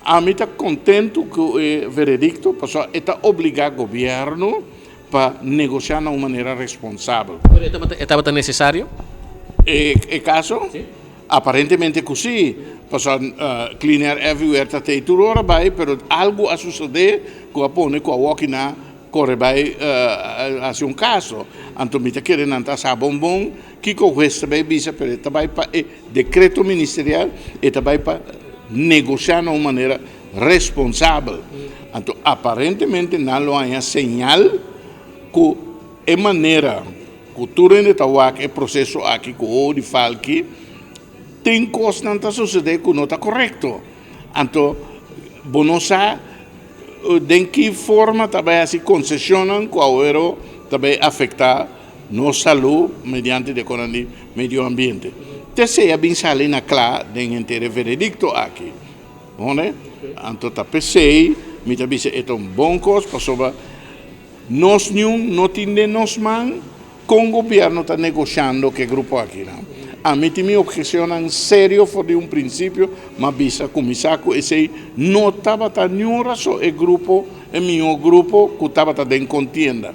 Ami ta kontentu ku e veredikto, pasobra e ta obligá gobièrnu pa negoshá na un manera responsabel. Pero e tabata nesesario? E kaso? Sí. Aparentemente ku sí, pasobra Clean Air Everywhere ta tei tur ora bai, pero algu a sosodé ku a pone ku awoki nan kore bai hasi un kaso. Anto mi ta kere nan ta sa bon bon kiko hues ta bai bisa, pero e ta bai pa e dekreto ministerial, e ta bai pa negoshá na un manera responsabel. Anto aparentemente nan lo haña señal ku e manera ku tur hende ta wak e proseso aki ku hopi di falki, tin kosnan ta sosodé ku no ta korekto. Anto bo no sa den ki forma ta bai hasi konseshonnan ku awor ta bai afektá nos salú mediante di konan di medio ambiente. T'esei a bin sali na kla den henter e veredikto aki. Hone? Anto ta p'esei mi ta bisa e ta un bon kos pasobra nos niun no tin den nos man kon gobièrnu ta negoshando ku e grupo akinan. Ami tin mi obheshonnan serio for di un prinsipio, m'a bisa kuminsá ku esei no tabata niun rason e grupo e mihó grupo ku tabata den kontienda.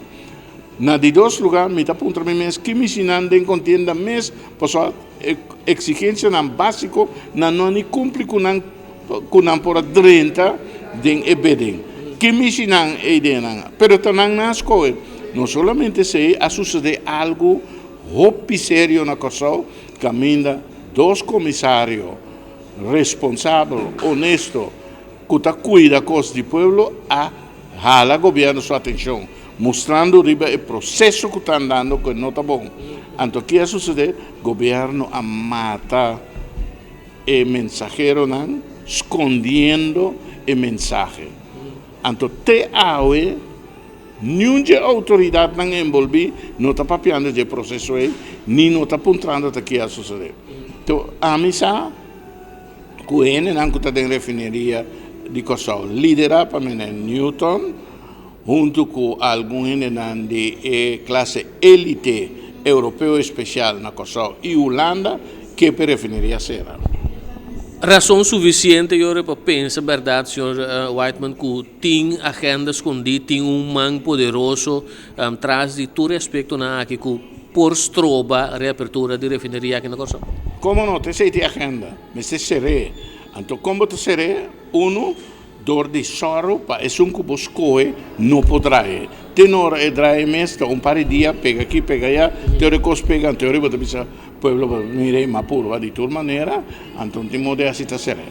Na di dos lugá mi ta puntra mi mes ki mishinan den kontienda mes pasobra e eksigensianan básiko nan no a ni kumpli ku nan ku nan por a drenta den e beding. Ki mishinan e ideanan? Pero ta nan nan a skohe. No solamente esei, a susedé algu hopi serio na Kòrsou kaminda dos komisario responsabel, onesto, ku ta kuida kos di pueblo a hala gobièrnu su atenshon, mustrando riba e proseso ku ta andando ku e no ta bon. Anto ki a susedé? Gobièrnu a mata e mensaheronan skondiendo e mensahe. Anto te awe niun dje outoridatnan enbolbí no ta papiando dje proseso ei, ni no ta puntrando ta ki a susedé. To ami sa ku hendenan ku ta den refineria di Kòrsou, liderá pa Meneer Newton, huntu ku algun hendenan di e klase élite europeo espesial na Kòrsou i Hulanda, ke p'e refineria sera. Rason sufisiente yora pa pensa bèrdat, señor Whiteman, ku tin agenda skondí, tin un man poderoso tras di tur e aspektonan aki ku por stroba reapertura di refineria aki na Kòrsou? Komo no? Ta esei tin agenda. Mester ser'é. Anto kon bo ta ser'é? Unu, dor di sòru pa esun ku bo skohe no por draai. Te no ora e draai mes ta un par di dia pega aki pega aya, te ora e kos pega anto ora bo ta bisa pueblo bo mira e m'a purba di tur manera, anto tin modo di hasi ta ser'é.